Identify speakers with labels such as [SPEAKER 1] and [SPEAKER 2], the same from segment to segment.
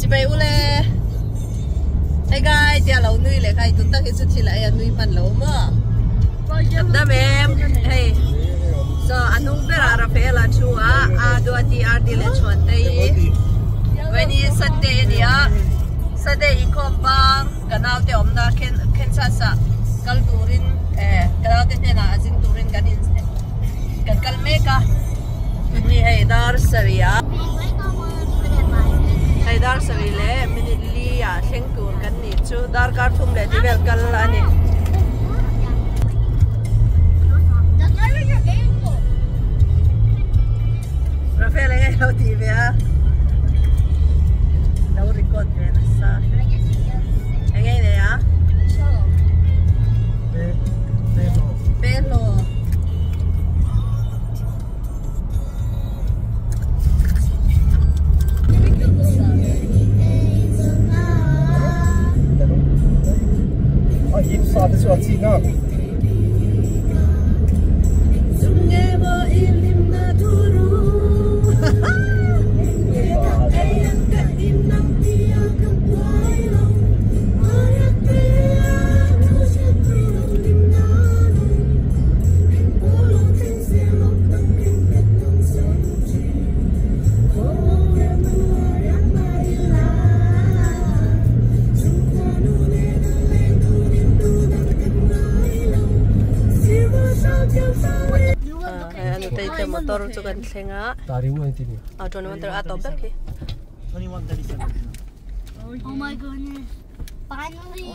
[SPEAKER 1] Chibai ule. Hey guys, tia lo nui leh kha i tun tak hi chu thil a ei a nui hman lo maw? Dam em hei so a hnung berah Rafael a thu a a Duati RD leh Chhuantei Veni Sunday a ni a Sunday inkhawm bang ka naute awmna khen Kansas ah kal turin eh ka naute hnenah a zin turin kan in kan kal mek a ni hei dar sarih ah hei dar sarih leh minute li ah thleng tur kan nih chu darkar thum leh ti vel kal a ni. Rafael enge lo tih ve a lo record ve nasa enge i nei a Pehlo Motor chu kan thleng a a 21 a tawp ber khi.
[SPEAKER 2] Oh my goodness. Finally,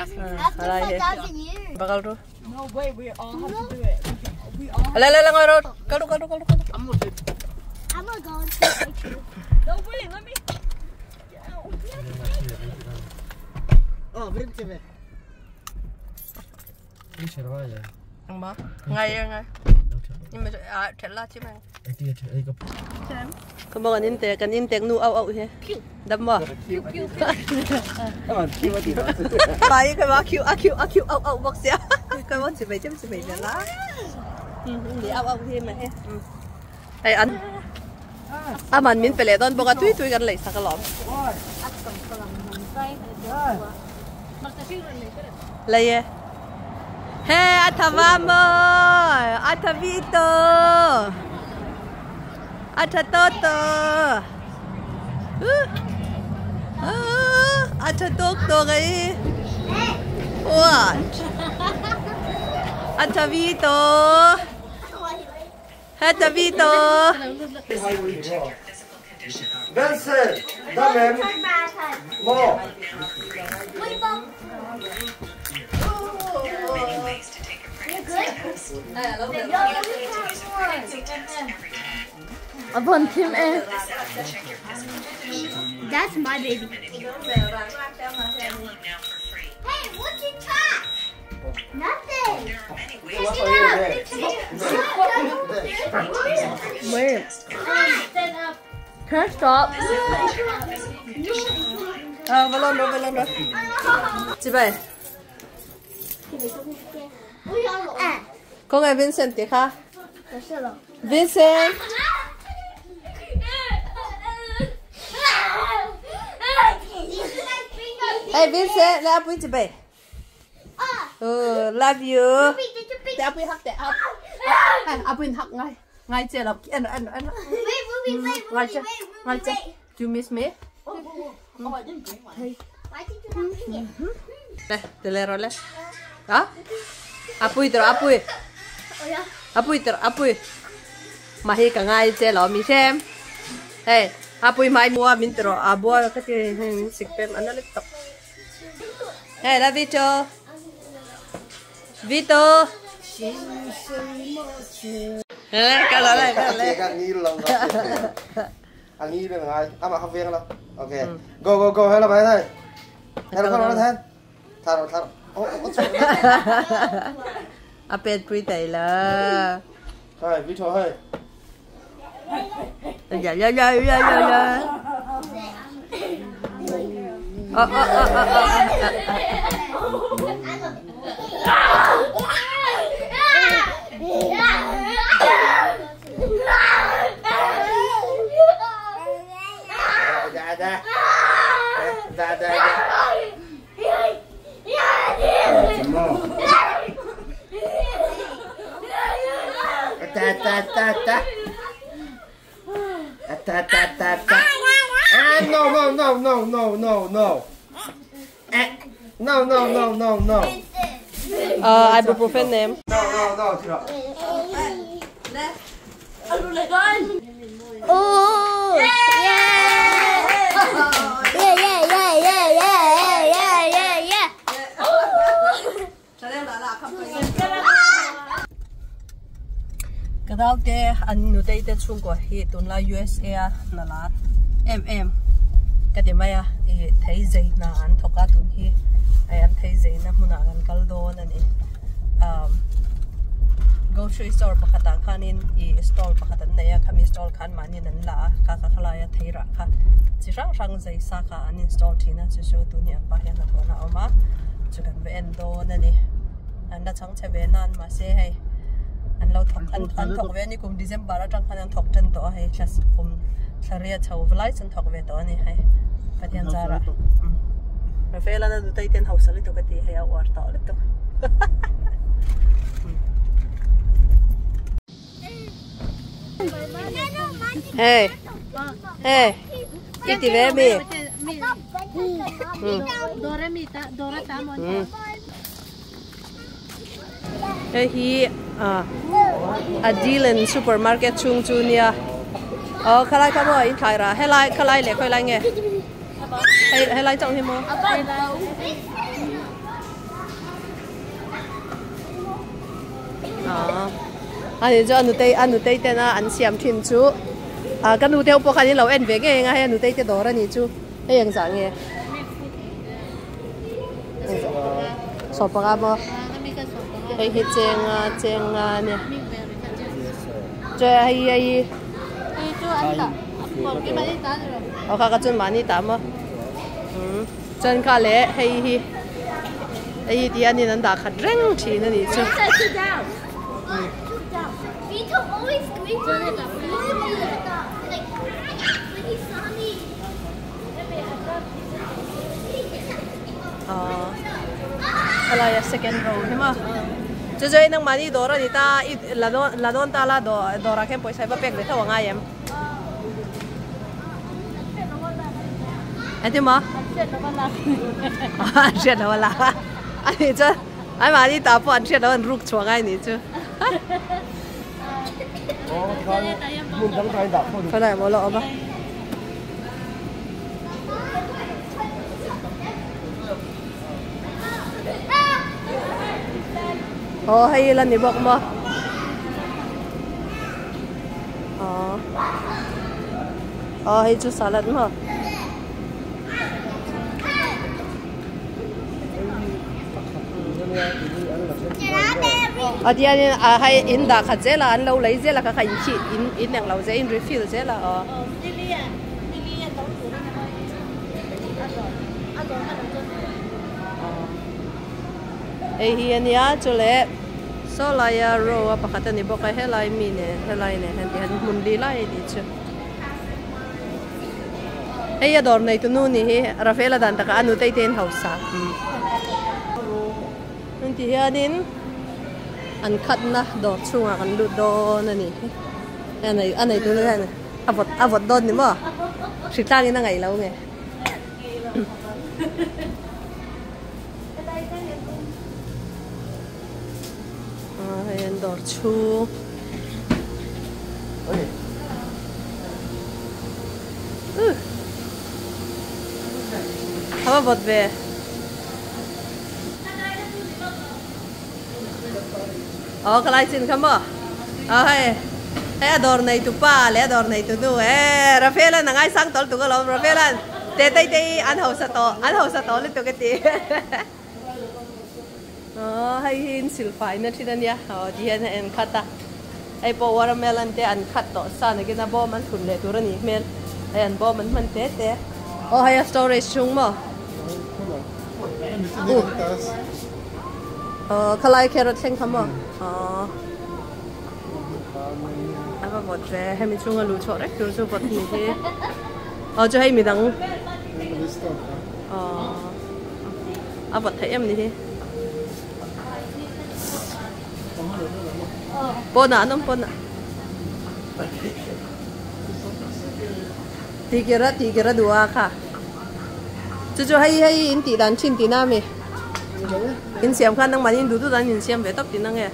[SPEAKER 2] after 5,000 years.
[SPEAKER 1] Bakal ru.
[SPEAKER 3] No way, we all have to do it. We all
[SPEAKER 1] Le le le ngồi rồi. Kal ru kal ru kal ru.
[SPEAKER 3] I'm gonna do
[SPEAKER 2] I'm gonna go and take a picture.
[SPEAKER 3] No wait, let me get out.
[SPEAKER 4] Oh, brim
[SPEAKER 1] Ang ba? Ngay ngay. Nhưng mà à thật là chứ mà. Có bao kan in kan in tek nu au au he. Đâm mà. Bài cái ba Q a Q a Q au au bóc xía. Cái món chỉ về chấm chỉ về lá. Đi au au he mà he. Hey anh. À man min pele don boka tui tui kan lei sak alawm. Lei e. Hey athavamo, athavito, athatoto. Athatok gai. What? Athavito. Athavito.
[SPEAKER 4] Vincent, Damien, Mo.
[SPEAKER 2] That's my baby. Hey, what's in trash? Nothing. Check it out. Check it out.
[SPEAKER 1] Wait. Can I stop? À, vào lon rồi, vào lon rồi. Chị bảy. Có ngày Vincent thì kha. Vincent. Hey Vincent, let up chị bảy. Oh, love you. Để up hug, để up. Up hug ngay. Ngay chơi lọc anh anh anh. Ngay chơi, ngay chơi. Do you miss me?
[SPEAKER 3] Oh, I didn't bring one.
[SPEAKER 2] Why did you not bring it?
[SPEAKER 1] Đây, từ lên rồi lên. Đó. Apui rồi, apui. Apui rồi, apui. Mà hi cả ngay chơi lọ mi xem. Hey, apui mai mua mình rồi, à bua cái gì mình xịt pem anh nó lấy tập. Hey, là Vito. Vito. Hey, cái đó này, cái này.
[SPEAKER 4] Anh nghĩ lên ngay, à mà học viên đâu. Ok. Go go go, hello bạn ơi. Hello các bạn thân. Thà thà. Ô ô.
[SPEAKER 1] À bên quý thầy là.
[SPEAKER 4] Hey, Vito hey.
[SPEAKER 1] Dạ dạ dạ dạ dạ dạ. Ờ ờ ờ ờ ờ.
[SPEAKER 4] Dạ dạ. Da da da. Ta ta ta ta. Ta ta ta ta. Ah no no no no no no no. Eh. No no no no no.
[SPEAKER 1] Ibuprofen nem.
[SPEAKER 4] No no no.
[SPEAKER 2] Oh! Yeah! Yeah, yeah, yeah, yeah, yeah, yeah, yeah, yeah.
[SPEAKER 1] Ka dau te an nutei te chhungkaw hi tunlai USA a hna lar em em ka ti mai a ih thei zei hna an thawk a tun hi hei an thei zei na hmunah kan kal dawn a ni umm grocery store pakhatah khanin ih stall pakhat an nei a khami stall khan mahniin an la a kha kha khalai a thei rah kha chi hrang hrang zei sa kha an install thin a chu chu tun hi an pa hian hnathawhna a awm a chu kan va en dawn a ni an la chang chhe ve nan mahse hei an lo thawk an an thawk ve a ni kum December atang khan an thawk tan tawh a hei thla kum thla riat chho lai chu an thawk ve tawh a ni hei Pathian zarah Rafael a nutei te an hausa lutuk a ti hei a uar tawh lutuk. Hey, hey, i ti ve mi? Hei hi a Dylan supermarket chhung chu nia. Aw khalai kha maw in thlai rah helai khalai leh khawi lai nge? Hei helai chauh hi maw? Ani chu a nutei a nutei ten a an siam thin chu ah ka nu te ho pawh khan in lo en ve ngei ang a hei a nutei te dawr a nih chu hei eng zah nge sawm panga maw hei hi cheng a cheng a nia chuan hei hei aw kha kha chuan mahni tah maw chuan kha leh hei hi. Hei ti hianin an dah khat reng thin a nih chu. Aw helai a second row hi maw chu chu hei nangmahni dawr a ni ta i la dawn la dawn ta la dawrah khian pawisa hi va pek ve tho a ngai em. Engtin maw? An hriat lo a la. A nih chuan an mahni tah pawh an hriat lo an ruk chhuah ngai nih chu. Khawnah emaw la awm a. Aw hei la ni bawk maw. Aw aw hei chu salad maw a tiangin a hei in dah khat zel a an lo lei zel a kha kha in khi in in englo zel in refill zel a aw. Hei hi a nia chule saw laia row a pakhat a ni bawk a helai mi nen helai nen hian tihian hmun li lai a nih chu hei a dawr nei tu nu nih hi Rafaela dan takah a nutei te in hausa an ti hianin an khatna dawr chhungah kan lut dawn a nih hi a nei tu nu hian a vawt a vawt dawn ni maw hritlangin a ngaih lo nge. Hei an dawr chhung a va vawt ve aw ka lai chin kha maw aw hei hei a dawr nei tu pa leh a dawr nei tu nu e Rafael-a'n a ngaisang tawlh tuk alawm Rafael-a'n Tetei te hi an hausa tawh an hausa tawh lutuk a ti aw hei hi in silfaina thin a nia aw ti hian a en khat a hei pawh watermelon te an khat tawh sa nakin a bawm an thun leh tur a nih hmel hei an bawm an hman te te aw hei a storage chhung maw aw khalai carrot thleng kha maw aw a va vawt ve hemi chhunga luh chhuah rek tur chu vawt ni hi. Aw chu hei midang. Aww a vawt theih em ni hi pawnah an awm pawnah tikir a tikir a duh a kha chu chu hei hei in tih dan thin tihna ami in siam khan nangmahni in duh duh dan in siam ve tawp tihna nge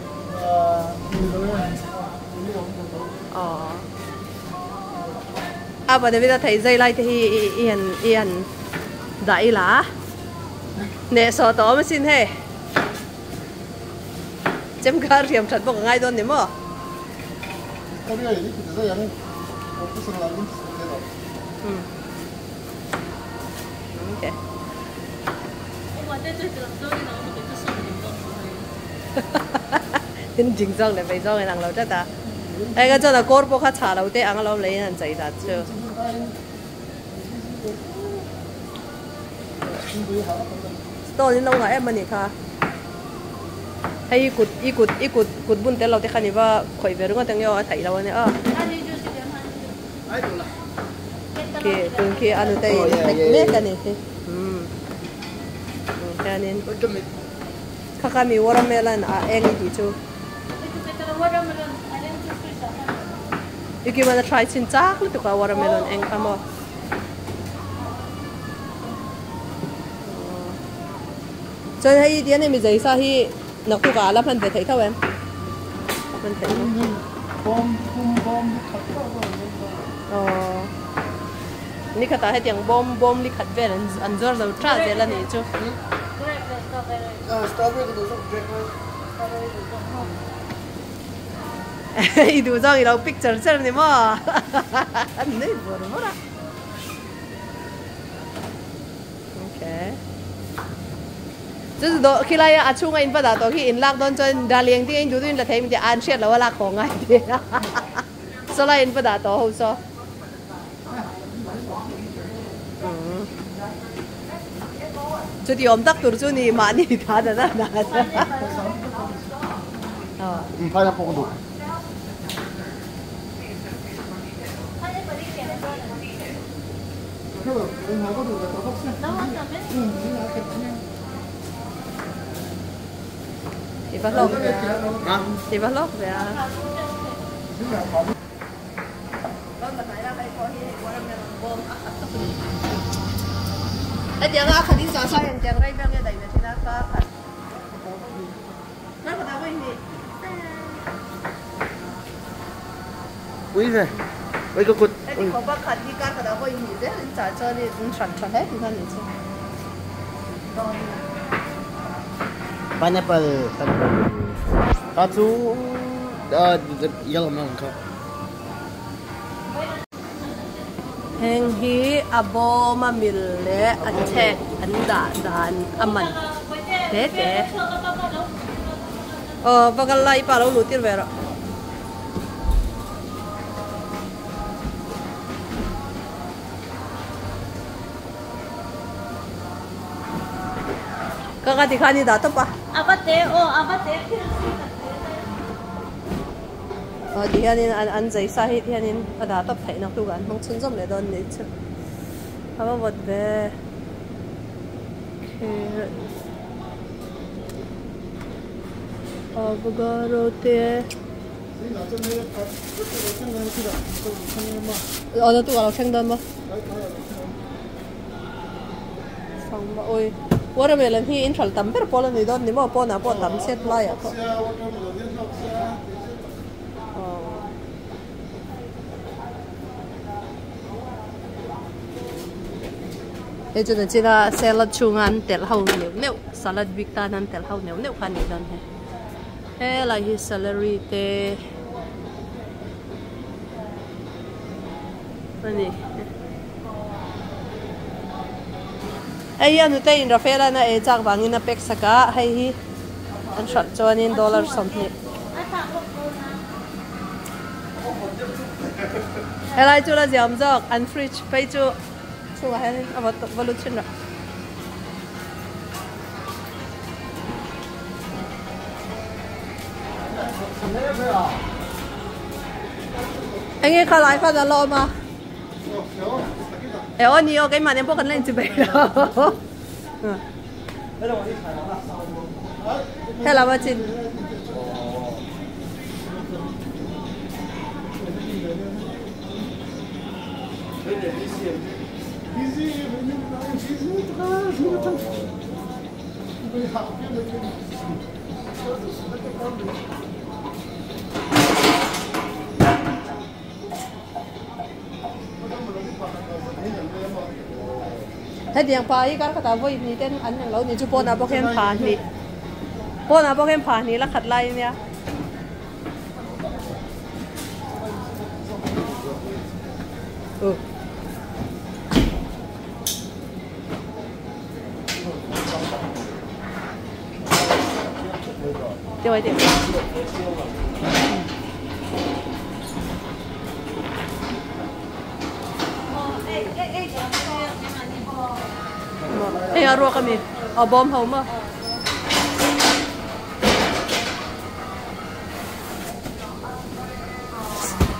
[SPEAKER 1] aww. A pa David a thei zai lai te hi i han i han dah ila hneh sawh tawh awm asin hei chem kha hriam that bawk a ngai dawn ni maw. Okay. In ding zawng leh vei zawng in ang lo tlat a. Hei ka chuan a kawr pawh kha chhah lo te ang alawm lei in han chei dan chu. Stone in lo ngah em anih kha. Hei i kut i kut i kut kut bun tel lo te khan i va khawih ve ringawt ang nge aw a theih lo ania aw. Khi tun khi a nute in nek mek ani hi. Umm hianin. Kha kha mi watermelon a eng i tih chu. I kiman a try chin chak lutuk a watermelon eng kha maw. Chuan hei i tian hemi zei sa hi naktuk ah a la hman ve theih tho em? Hman theih maw? Aww. Nikhatah hetiang bawm bawm likhat vel an zuar zo tha zel a nih chu. I duh zawng i lo pick char char ni maw? An nui vur vur a. Okay. Chu chu dawh khilai a chhunga in va dah tawh khi in lak dawn chuan darleng ding a in duh duh in la thei min ti a an hriat lo a lak haw ngai ti. Saw lai in va dah tawh ho saw. Chuti awm tak tur chu ni mahni ta dan a dan. I va hlawk ve a. I va hlawk ve a. Hetianga a khat in chah sa hian tiang rei ber nge daih ve thin a ka khat Kar khat ah vawi hnih.
[SPEAKER 4] Ui ve ui ka kut.
[SPEAKER 1] Heti khawp a khat hi kar khat ah vawi hnih zel in chah chuan in hran tha hle tih kha ni chu.
[SPEAKER 4] Pineapple ka chu yellow melon kha.
[SPEAKER 1] Heng hi a bawm a mil leh a chhek an dah dan a man te te. Aw va kal la i pa lo luh tir ve rawh. Ka ka ti khan i dah tawp a.
[SPEAKER 3] A va te aw a va te thil si ka te.
[SPEAKER 1] Aw ti hianin an an zai sa hi ti hianin a dah tawp theih nak tukah an hmang chhunzawm leh dawn nih chu a va vawt ve avocado te aw na tukah a lo thleng dawn maw sangma ui watermelon hi in hralh tam ber pawl a ni dawn ni maw pawnah pawh tam set laiah pawh. Hei chu nachina salad chhunga an telh ho neuh neuh salad bik tan an telh ho neuh neuh kha a nih dawn hi helai hi celery te a ni hei hian nute in Rafaela na ei chak vangin a pack sak a hei hi an hralh chuanin dollar 20. Helai chu la ziam zawk an fridge phei chu chhungah hianin a va va lut thin rawh. Enge kha lai khan a la awm a. E aw ni aw keimah nen pawh kan la inchibei lo. Hello a chin. Hetiang pa hi kar khatah vawi hnih ten an ang lo ni chu pawnah bawk hian pha hnih pawnah bawk hian pha hnih la khat lai ania. Uh. Tiêu ấy tiêu. Hei a ruak ami a bawm ho maw.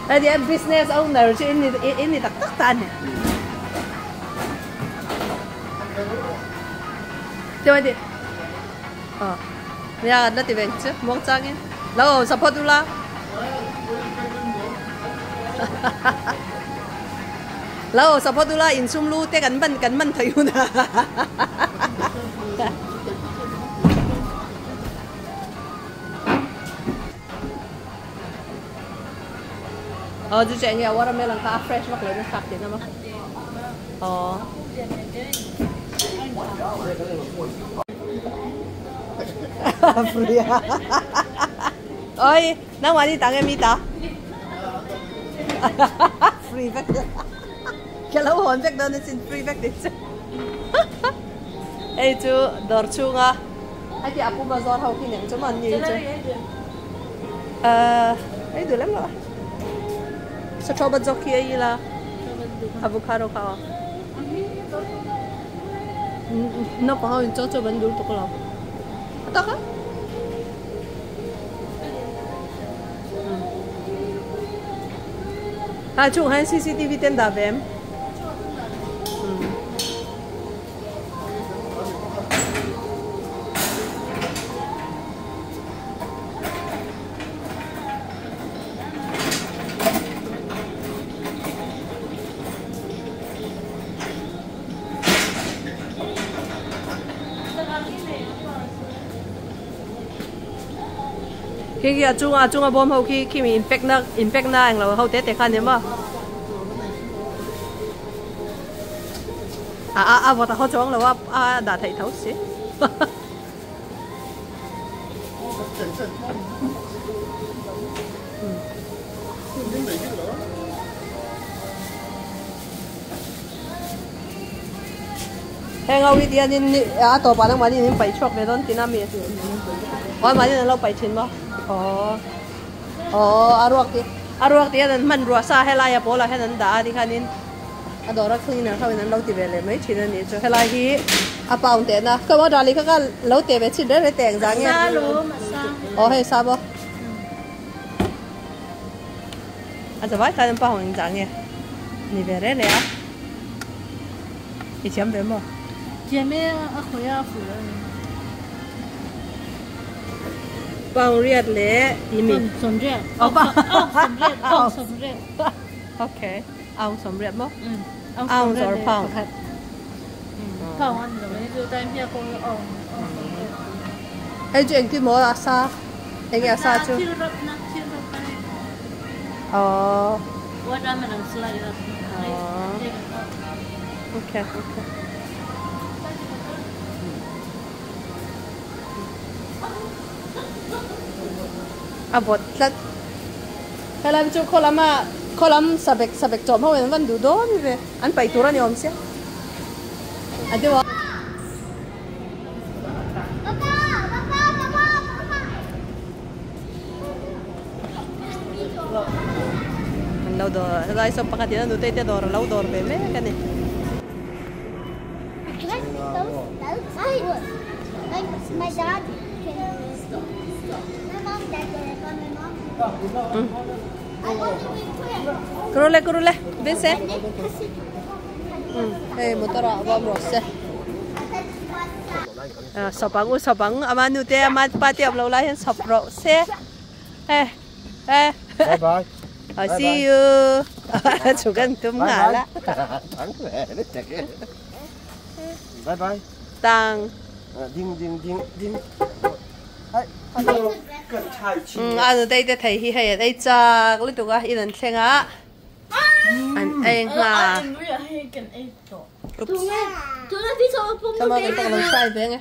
[SPEAKER 1] Hei ti business owner chu in ni in ni tak tak ta ani. Tiêu ấy ti. Ờ. Nia la ti ve chu muang changin lo support ula. Lo support ula insum lu te kan ban kan man thei hun a. Ờ chu che nge watermelon kha a fresh vak lo na thlak tihna maw. Aw. Free a. Oi, nangmah nih tang em i ta? Free vek. Ka lo hawn vek dawn asin free vek tih chu. Hei chu dawr chhunga heti a puma zawr ho khi nen chu maw an ni chu. Hei duh lem lo a. Sa tho bat zawk khi a ila. Avocado kha aw. Naupang ho in chaw chaw an dul tuk lo. A tak a. A chung hian CCTV te an dah ve em? Khi khi a chunga a chunga bawm ho khi khi mi in pack na in pack na englo ho te te kha a ni maw a a a vawt a haw chuang lo a a dah theih tho si. Heng ho hi tihianin a tawpah nangmahni in paih chhuak ve dawn tihna mi aw mahni an lo paih thin maw aw aw a ruak te a ruak te hian an hmanrua sa helai a pawlah hian an dah a tikhanin a dawra cleaner ho in an lo ti ve leh mai thin a nih chu helai hi a pound teh na ka order leh kha kha lo teh ve chhin reng reng teh engzah nge aw hei sa maw a zavai khan an pound engzah nge ni ve reng reng a i thiam ve maw
[SPEAKER 3] thiam e a khawi a fuh lo ani
[SPEAKER 1] pound riat leh timi
[SPEAKER 3] sawmriat aw sawmriat aw sawmriat
[SPEAKER 1] okay. Aung sawmriat maw? Ounce or pound?
[SPEAKER 3] Pound a ni lo e, chu time hian pawh hi aung sawmriat.
[SPEAKER 1] Hei chu engtin maw a sa? Enge a sa chu?
[SPEAKER 3] Thil rawp na, thil rawp na hei.
[SPEAKER 1] Aww.
[SPEAKER 3] Watermelon slice a.
[SPEAKER 1] Aww. Okay, okay. A vawt tlat. Helai chu khaw lama khaw lam sabek sabek chawm ho in an van duh dawn ve an paih tur a ni awm sia a deuh a. An lo dawr helai saw pakhat in a nutei te dawr a lo dawr ve mek a ni. Kurule kurule Vincent. Hei motor ah va awm rawh se. Sawp ang u sawp ang ama nu te ama pa te awm lo lai hian sawp rawh se. Hei hei.
[SPEAKER 4] Bye bye.
[SPEAKER 1] I see you. Chhuk an tum nghal a.
[SPEAKER 4] Bye bye.
[SPEAKER 1] Tang.
[SPEAKER 4] Ding ding ding ding.
[SPEAKER 1] A nutei te thei hi hei an ei chak lutuk a in an thleng a an ei nghal. Tama kan tak lo sai ve nge.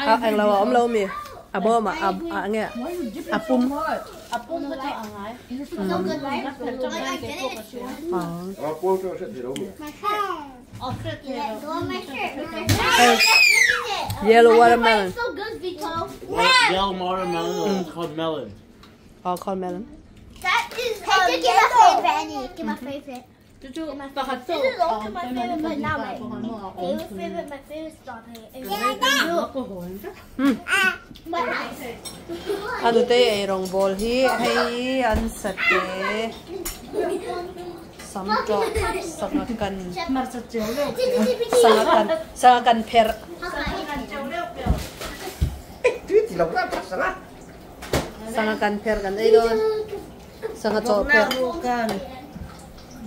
[SPEAKER 1] A englo a awm lo mi a bawm ah a nge a pum yellow watermelon Oh, called melon.
[SPEAKER 2] That is hey, give my favorite, Annie. Give my favorite. This is also my favorite, but now my favorite, my favorite strawberry.
[SPEAKER 1] A nute ei rawng bawl hi hei an sate sam tawh sangha kan sangha kan sangha kan pherh. Sangha kan pherh kan ei dawn sangha chaw pherh.
[SPEAKER 3] Kan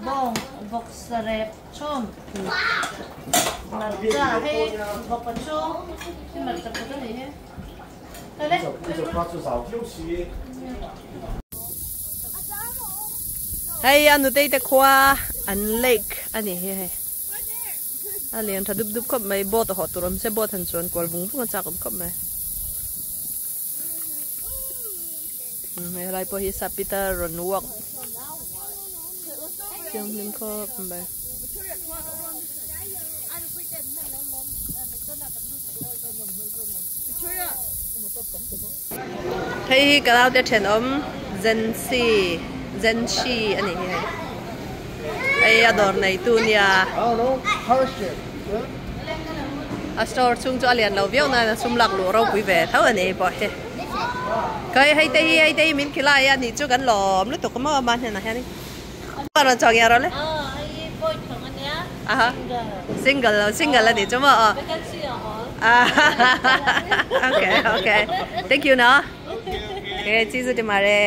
[SPEAKER 3] bawng vawk sarep chhum marcha hei vawk a chung hi marcha pawh a ni hi
[SPEAKER 1] Hei a nutei te khua an lake a ni hi hei a lian tha dup dup khawp mai boat a hawh tur awm se boat han chuan kual vung vung a chak awm khawp mai. Helai pawh hi Sapita rawn walk thianghlim khawp mai. Hei hi ka naute thenawm Zensi Zenshi a nih hi hei. Hei a dawr neitu nia. A store chhung chu a lian lo viau nain a sum lak luh ropui ve tho a ni pawh hi. Ka hei te hi hei te hi min khilai a nih chu kan lawm lutuk maw ama hnenah hianin. A rawn chhuak nge rawh le. Aha single lo single a nih chu maw aw. Okay okay thank you na. Okay chizu te mare.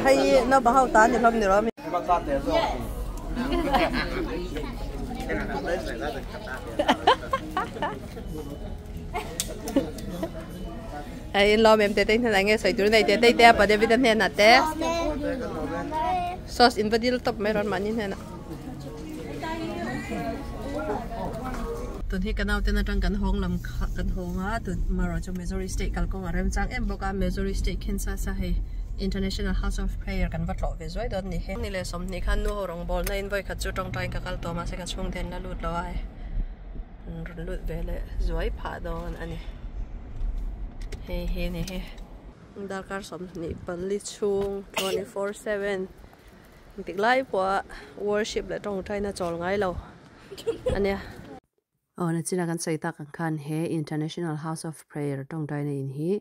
[SPEAKER 1] Hei naupang ho ta ni hlawm ni rawh. Hei in lawm em te te hnenah nge sawi tur nei te te te a pa David a hnenah te sauce in va dil tawp mai rawn mahni hnenah. Tun hi ka nauten atang kan hawng lam kha kan hawng a tun marawh chu Missouri state kalkawng a remchang em bawk a Missouri state Kansas a hei International House of Prayer kan va tlawh ve zuai dawn a ni he. Ni leh sawmhnih khan nu ho rawngbawlna in vawi khat chu tawngtain ka kal tawh mahse ka chhungte an la lut lo a hei an rawn lut ve leh zuai phah dawn a ni hei hi ni hi darkar 24 chhung 24/7 Engtik lai pawha worship leh tawngtaina chawl ngai lo a nia. Aw nachina kan sawi tak ang khan he International House of Prayer tawngtaina in hi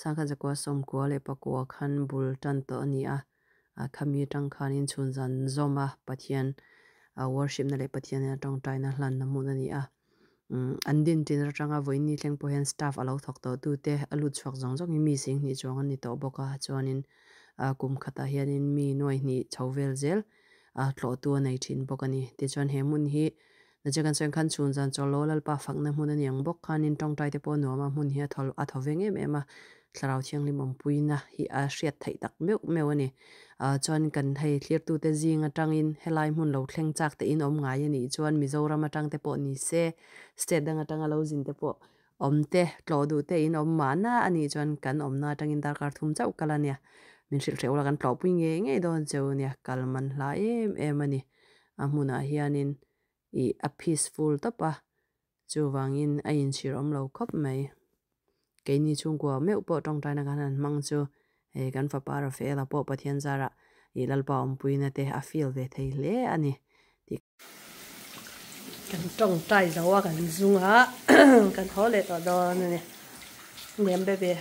[SPEAKER 1] Sangkhat Zakua Sawmkua leh Pakua khan bul tan tawh a ni a, khami atang khanin chhun zan zawm a Pathian worship na leh Pathian ina tawngtaina hlanna hmun a ni a. An din tin atanga vawiin thleng pawh hian staff a lo thawk tawh tute a lut chhuak zawng zawng hi mi sing hnih chuang an ni tawh bawk a chuanin kum khatah hianin mi nuai hnih chho vel zel tlawhtu a nei thin bawk a ni. Tichuan he hmun hi Nache kan sawi ang khan chhun zan chaw lo Lalpa fakna hmun a ni ang bawk khanin tawngtai te pawh a nuam a hmun hi a thaw a thaw veng em em a thlarau thianghlim awmpuina hi a hriat theih tak meuh meuh a ni. Chuan kan hei thlirtute zing atangin helai hmun lo thleng chak te in awm ngai a nih chuan Mizoram atang te pawh ni se, state dang atanga lo zin te pawh awm te, tlawh duh te in awm mahna a nih chuan kan awmna atangin darkar thum chauh kal a nia. Min hrilh hreh ula kan tlawhpui ngei ngei dawn cheu nia, kal man hla em em a ni. A hmunah hianin ih a peaceful tawp a, chuvangin a inchhir awm lo khawp mai. Keini chhungkua meuh pawh tawngtaina kan han hmang chu hei kan fapa Rafaela pawh Pathian zarah ih Lalpa awmpuina te a feel ve thei hle a ni tih
[SPEAKER 3] Kan tawngtai zo a kan zung a kan haw leh tawh dawn a ni. Niam bebe.